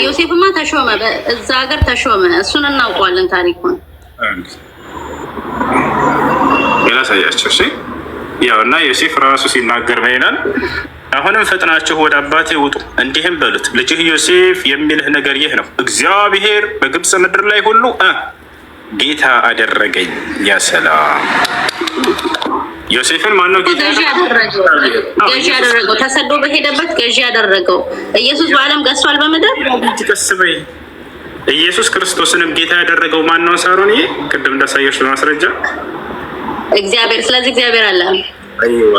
ዮሴፍማ ተሾመ፣ እዛ ሀገር ተሾመ። እሱን እናውቀዋለን ታሪኩን። ላሳያቸው። እሺ ያው እና ዮሴፍ ራሱ ሲናገር ምን ይላል? አሁንም ፈጥናችሁ ወደ አባቴ ውጡ፣ እንዲህም በሉት ልጅህ ዮሴፍ የሚልህ ነገር ይህ ነው፣ እግዚአብሔር በግብፅ ምድር ላይ ሁሉ ጌታ አደረገኝ። ያ ሰላም! ዮሴፍን ማነው ጌታ ገዢ ያደረገው? ገዢ ያደረገው ተሰዶ በሄደበት ገዢ ያደረገው ኢየሱስ በዓለም ገዝቷል በምድር። ቀስ በይ። ኢየሱስ ክርስቶስንም ጌታ ያደረገው ማነው? ሳሮን፣ ይሄ ቅድም እንዳሳየሽ በማስረጃ እግዚአብሔር። ስለዚህ እግዚአብሔር አለ። አይዋ።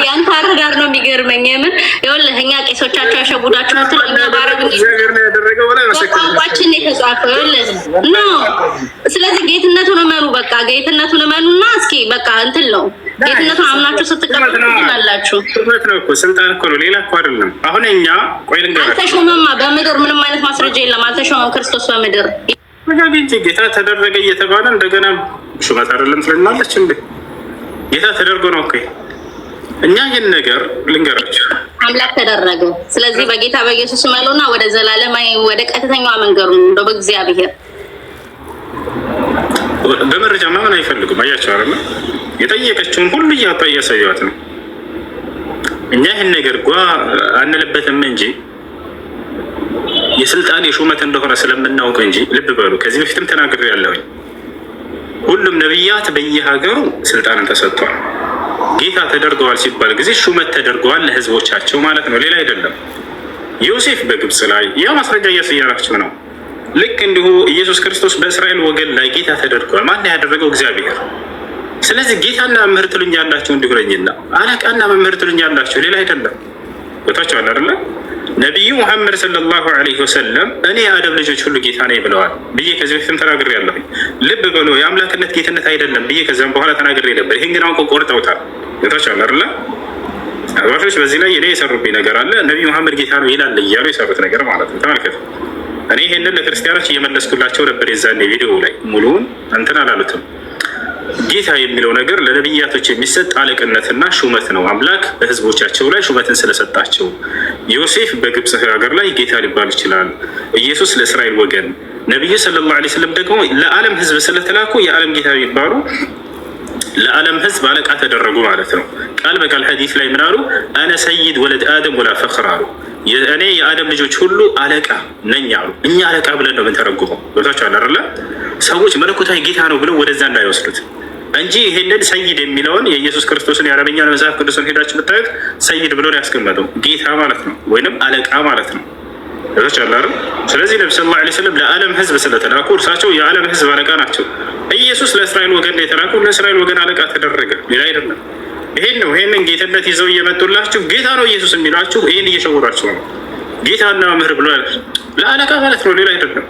ያንተ አረዳድ ነው የሚገርመኝ። የምን ይኸውልህ፣ እኛ ቄሶቻቸው ያሸጉዳቸው ምትል እኛ በአረብ እግዚአብሔር ነው ያደረገው ብላ በቋንቋችን የተጻፈው ይኸውልህ ነው። ስለዚህ ጌትነቱን እመኑ፣ በቃ ጌትነቱን እመኑና እስኪ በቃ እንትን ነው፣ ጌትነቱን አምናችሁ ስትቀበሉ እንትን አላችሁ። ሹመት ነው እኮ፣ ስልጣን እኮ ነው፣ ሌላ እኮ አይደለም። አሁን እኛ ቆይ ልንገራችሁ። አልተሾመማ በምድር ምንም አይነት ማስረጃ የለም። አልተሾመም ክርስቶስ በምድር። እንጂ ጌታ ተደረገ እየተባለ እንደገና ሹመት አይደለም ትለናለች እንዴ? ጌታ ተደርጎ ነው እኮ። እኛ ይህን ነገር ልንገራችሁ። አምላክ ተደረገ። ስለዚህ በጌታ በኢየሱስ እመኑና ወደ ዘላለማዊ ወደ ቀጥተኛዋ መንገዱ እንደው በእግዚአብሔር በመረጃ ማመን አይፈልጉም። አያቸው አይደለ? የጠየቀችውን ሁሉ እያወጣ እያሳየዋት ነው። እኛ ይህን ነገር ጓ አንልበትም እንጂ የስልጣን የሹመት እንደሆነ ስለምናውቅ እንጂ። ልብ በሉ፣ ከዚህ በፊትም ተናግሬ ያለሁኝ ሁሉም ነቢያት በየሀገሩ ስልጣንን ተሰጥቷል። ጌታ ተደርገዋል ሲባል ጊዜ ሹመት ተደርገዋል ለህዝቦቻቸው ማለት ነው፣ ሌላ አይደለም። ዮሴፍ በግብፅ ላይ ያው ማስረጃ እያስያራቸው ነው። ልክ እንዲሁ ኢየሱስ ክርስቶስ በእስራኤል ወገን ላይ ጌታ ተደርገዋል። ማን ያደረገው? እግዚአብሔር። ስለዚህ ጌታና መምህር ትሉኛላችሁ እንዲሁ ነኝና አለቃና መምህር ትሉኛላችሁ፣ ሌላ አይደለም። ቦታቸዋል አይደለ? ነቢዩ ሙሐመድ ሰለላሁ ዐለይሂ ወሰለም እኔ የአደም ልጆች ሁሉ ጌታ ነኝ ብለዋል ብዬ ከዚህ በፊትም ተናግሬ ያለሁኝ። ልብ በሉ፣ የአምላክነት ጌትነት አይደለም ብዬ ከዚያም በኋላ ተናግሬ ነበር። ይህን ግን አሁን ቆርጠውታል። ቦታቸዋል አይደለ? አባቶች በዚህ ላይ እኔ የሰሩብኝ ነገር አለ። ነቢዩ መሐመድ ጌታ ነው ይላል እያሉ የሰሩት ነገር ማለት ነው። ተመልከቱ። እኔ ይህንን ለክርስቲያኖች እየመለስኩላቸው ነበር የዛኔ ቪዲዮ ላይ፣ ሙሉውን እንትን አላሉትም። ጌታ የሚለው ነገር ለነቢያቶች የሚሰጥ አለቅነትና ሹመት ነው። አምላክ በሕዝቦቻቸው ላይ ሹመትን ስለሰጣቸው ዮሴፍ በግብፅ ሀገር ላይ ጌታ ሊባል ይችላል። ኢየሱስ ለእስራኤል ወገን፣ ነቢዩ ሰለላሁ ዐለይሂ ወሰለም ደግሞ ለዓለም ሕዝብ ስለተላኩ የዓለም ጌታ የሚባሉ ለዓለም ሕዝብ አለቃ ተደረጉ ማለት ነው። ቃል በቃል ሐዲስ ላይ ምን አሉ? أنا سيد ولد آدم ولا فخر አሉ። እኔ የአደም ልጆች ሁሉ አለቃ ነኝ አሉ። እኛ አለቃ ብለን ነው የምንተረጉመው። ገብታችኋል አይደለ? ሰዎች መለኮታዊ ጌታ ነው ብለው ወደዛ እንዳይወስዱት እንጂ ይሄንን ሰይድ የሚለውን የኢየሱስ ክርስቶስን የአረበኛን መጽሐፍ ቅዱስን ሄዳችሁ ብታዩት ሰይድ ብሎ ነው ያስቀመጠው። ጌታ ማለት ነው፣ ወይንም አለቃ ማለት ነው። ገብታችኋል አይደል? ስለዚህ ነቢ ሰለላሁ ዐለይሂ ወሰለም ለዓለም ህዝብ ስለተላኩ እርሳቸው የዓለም ህዝብ አለቃ ናቸው። ኢየሱስ ለእስራኤል ወገን የተላኩ ለእስራኤል ወገን አለቃ ተደረገ፣ ሌላ አይደለም። ይሄን ነው፣ ይሄንን ጌትነት ይዘው እየመጡላችሁ ጌታ ነው ኢየሱስ የሚሏችሁ ይሄን እየሸወሯችሁ ነው። ጌታና መምህር ብሎ ለአለቃ ማለት ነው፣ ሌላ አይደለም።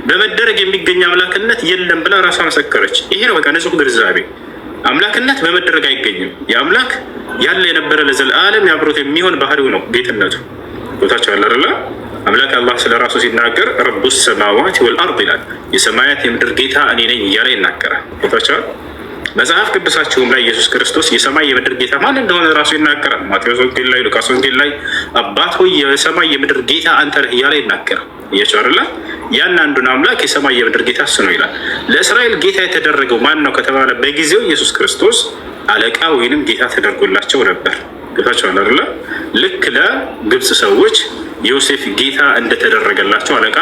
በመደረግ የሚገኝ አምላክነት የለም ብላ ራሷ መሰከረች። ይሄ ነው በቃ ንጹህ ግንዛቤ። አምላክነት በመደረግ አይገኝም። የአምላክ ያለ የነበረ ለዘለዓለም ያብሮት የሚሆን ባህሪው ነው ጌትነቱ። ቦታቸው አለ አይደለ? አምላክ አላህ ስለ ራሱ ሲናገር رب السماوات والأرض ይላል። የሰማያት የምድር ጌታ እኔ ነኝ እያለ ይናገራል። ቦታቸዋል። መጽሐፍ ቅዱሳቸውም ላይ ኢየሱስ ክርስቶስ የሰማይ የምድር ጌታ ማን እንደሆነ ራሱ ይናገራል። ማቴዎስ ወንጌል ላይ፣ ሉቃስ ወንጌል ላይ አባት ሆይ የሰማይ የምድር ጌታ አንተ ነህ እያለ ይናገራል። እያቸው አይደለ? ያን አንዱን አምላክ የሰማይ የምድር ጌታ እሱ ነው ይላል። ለእስራኤል ጌታ የተደረገው ማን ነው ከተባለ በጊዜው ኢየሱስ ክርስቶስ አለቃ ወይንም ጌታ ተደርጎላቸው ነበር። ጌታቸው አይደለ? ልክ ለግብፅ ሰዎች ዮሴፍ ጌታ እንደተደረገላቸው፣ አለቃ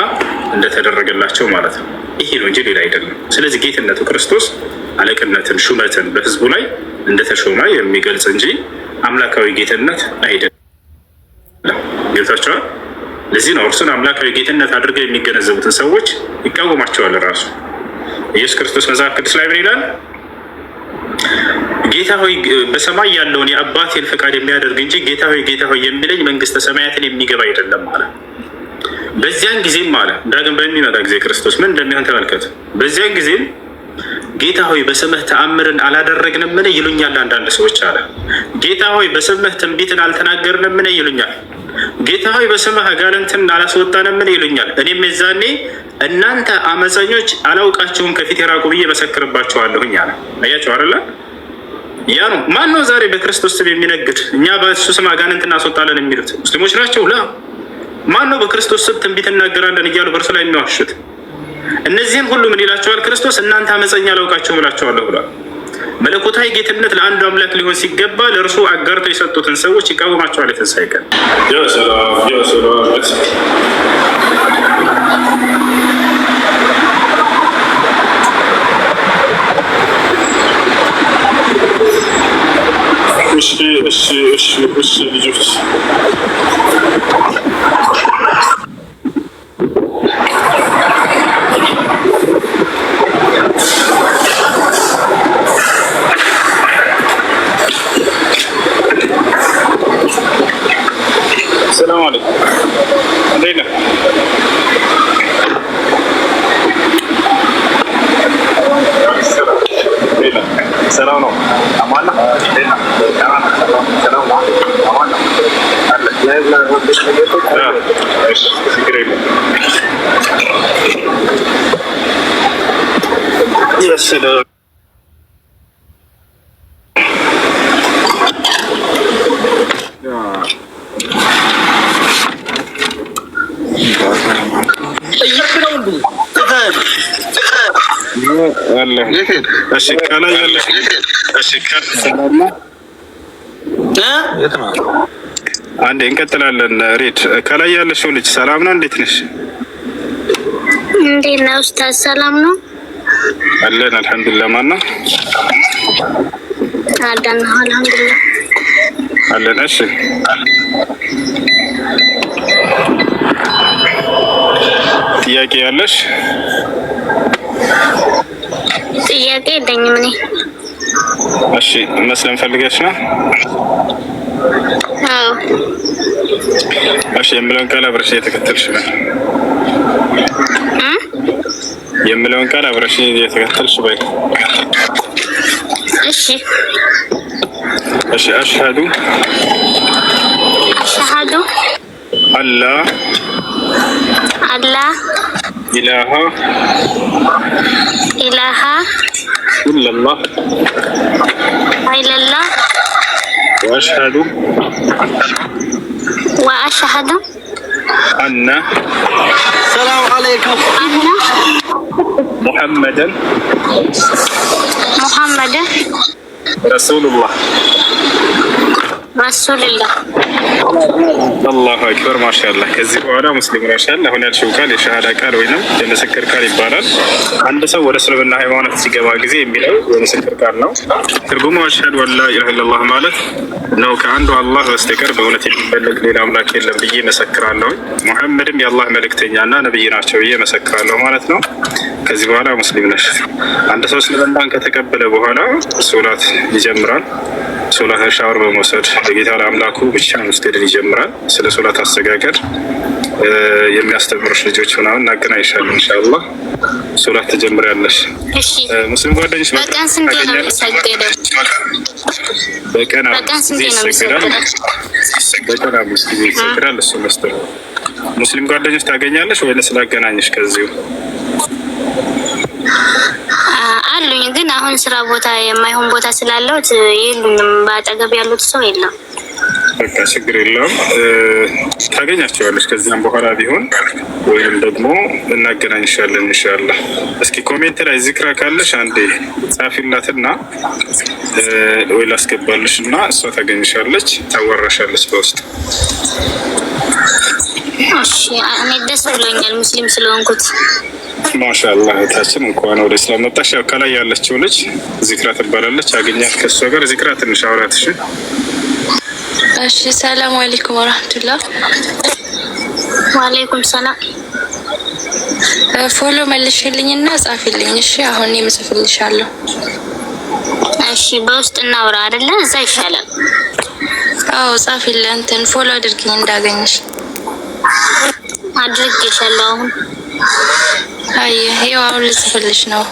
እንደተደረገላቸው ማለት ነው። ይሄ ነው እንጂ ሌላ አይደለም። ስለዚህ ጌትነቱ ክርስቶስ አለቅነትን፣ ሹመትን በህዝቡ ላይ እንደተሾመ የሚገልጽ እንጂ አምላካዊ ጌትነት አይደለም። ገብታችኋል? ለዚህ ነው እርሱን አምላካዊ ጌትነት አድርገው የሚገነዘቡትን ሰዎች ይቃወማቸዋል። ራሱ ኢየሱስ ክርስቶስ መጽሐፍ ቅዱስ ላይ ምን ይላል? ጌታ ሆይ በሰማይ ያለውን የአባቴን ፈቃድ የሚያደርግ እንጂ ጌታ ሆይ ጌታ ሆይ የሚለኝ መንግስተ ሰማያትን የሚገባ አይደለም አለ። በዚያን ጊዜም አለ፣ ዳግም በሚመጣ ጊዜ ክርስቶስ ምን እንደሚሆን ተመልከቱ። በዚያን ጊዜም ጌታ ሆይ በስምህ ተአምርን አላደረግንምን ይሉኛል አንዳንድ ሰዎች አለ። ጌታ ሆይ በስምህ ትንቢትን አልተናገርንምን ይሉኛል። ጌታ ሆይ በስምህ አጋንንትን አላስወጣንምን ይሉኛል። እኔም የዛኔ እናንተ አመፀኞች አላውቃችሁም ከፊት የራቁ ብዬ መሰክርባችኋለሁኝ አለ። አያችሁ አይደለ? ያ ነው። ማን ነው ዛሬ በክርስቶስ ስም የሚነግድ? እኛ በእሱ ስም አጋንንት እናስወጣለን የሚሉት ሙስሊሞች ናቸው? ላ ማን ነው በክርስቶስ ስም ትንቢት እናገራለን እያሉ በእርሱ ላይ የሚዋሹት? እነዚህን ሁሉ ምን ይላቸዋል ክርስቶስ? እናንተ አመፀኛ አላውቃችሁም እላቸዋለሁ ብሏል። መለኮታዊ ጌትነት ለአንዱ አምላክ ሊሆን ሲገባ ለእርሱ አጋርተው የሰጡትን ሰዎች ይቃወማቸዋል። የትንሣኤ ቀን። እሺ እሺ እሺ እሺ ልጆች፣ ሰላም አለይኩም። እንዴት ነህ? ሰላም ነው። አማን ነው። ሰላም ነው። አማን ነው። ችግር የለም። እሺ ከላይ ያለሽ፣ እሺ አንዴ እንቀጥላለን። ሬድ ከላይ ያለሽው ልጅ ሰላም ነው? እንዴት ነሽ? እንዴት ነው ኡስታዝ? ሰላም ነው አለን አልሐምዱሊላህ። ማን ነው? አለን አልሐምዱሊላህ። አለን። እሺ ጥያቄ ያለሽ? ጥያቄ የለኝም እኔ። እሺ መስለም ፈልገሽ ነው? አዎ። እሺ የምለውን ቃል አብረሽ እየተከተልሽ በይ። እ የምለውን ቃል አብረሽ እየተከተልሽ በይ። እሺ። እሺ አሽሀዱ አሽሃዱ አላ አላ ኢላሃ ኢላሃ ኢለላህ ኢለላህ ወአሽሀዱ ወአሽሃዱ አነ ሰላም አለይኩም። አነ ሙሐመደን ሙሐመድን ረሱሉላህ። ረሱልላህ። አላሁ አክበር ማሻአላህ። ከዚህ በኋላ ሙስሊም ሆነሻል። አሁን ያልሽው ቃል የሸሃዳ ቃል ወይንም የምስክር ቃል ይባላል። አንድ ሰው ወደ እስልምና ሃይማኖት ሲገባ ጊዜ የሚለው የምስክር ቃል ነው። ትርጉሙ አሽሀዱ አን ላ ኢላሀ ኢለላህ ማለት ነው ከአንዱ አላህ በስተቀር በእውነት የሚመለክ ሌላ አምላክ የለም ብዬ መሰክራለሁ። ሙሐመድም የአላህ መልእክተኛና ነብይ ናቸው ብዬ መሰክራለሁ ማለት ነው። ከዚህ በኋላ ሙስሊም ነሽ። አንድ ሰው እስልምናን ከተቀበለ በኋላ ሶላት ይጀምራል። ሶላት ሻወር በመውሰድ ለጌታ ለአምላኩ ብቻ መስገድን ይጀምራል። ስለ ሶላት አሰጋገድ የሚያስተምሩሽ ልጆች ምናምን እናገናኝሻለን ኢንሻአላህ። ሶላት ትጀምሪያለሽ። እሺ። ሙስሊም ጓደኞች በቀን ስንቴ ነው የሚሰገደው? በቀን በቀን 5 ጊዜ ስንቴ ነው ይሰገዳል። የሚሰገደው? በቀን 5 ጊዜ ይሰገዳል። እሱ መስጠት ሙስሊም ጓደኞች ታገኛለሽ ወይንስ ላገናኝሽ ከዚሁ? አሉኝ ግን አሁን ስራ ቦታ የማይሆን ቦታ ስላለሁት የሉኝም። በአጠገብ ያሉት ሰው የለም። በቃ ችግር የለውም፣ ታገኛቸዋለች። ከዚያም በኋላ ቢሆን ወይም ደግሞ እናገናኝሻለን ኢንሻላህ። እስኪ comment ላይ ዚክራ ካለሽ አንዴ ጻፊላትና ወይ ላስገባልሽ እና እሷ ታገኝሻለች፣ ታወራሻለች በውስጥ። እሺ እኔ ደስ ብሎኛል ሙስሊም ስለሆንኩት። ማሻአላህ እህታችን እንኳን ወደ እስላም መጣሽ። ያው ከላይ ያለችው ልጅ ዚክራ ትባላለች። አገኛት ከእሷ ጋር ዚክራ ትንሽ አውራት። እሺ። እሺ ሰላም አለይኩም ወራህመቱላህ። ወአለይኩም ሰላም። Follow መልሽልኝና ጻፊልኝ። እሺ አሁን እኔ እጽፍልሻለሁ። እሺ በውስጥ እናውራ አይደለ? እዛ ይሻላል። አዎ ጻፊልኝ፣ እንትን follow አድርጊኝ እንዳገኝሽ። አድርጌሻለሁ አሁን። አይ ይኸው አሁን ልጽፍልሽ ነው።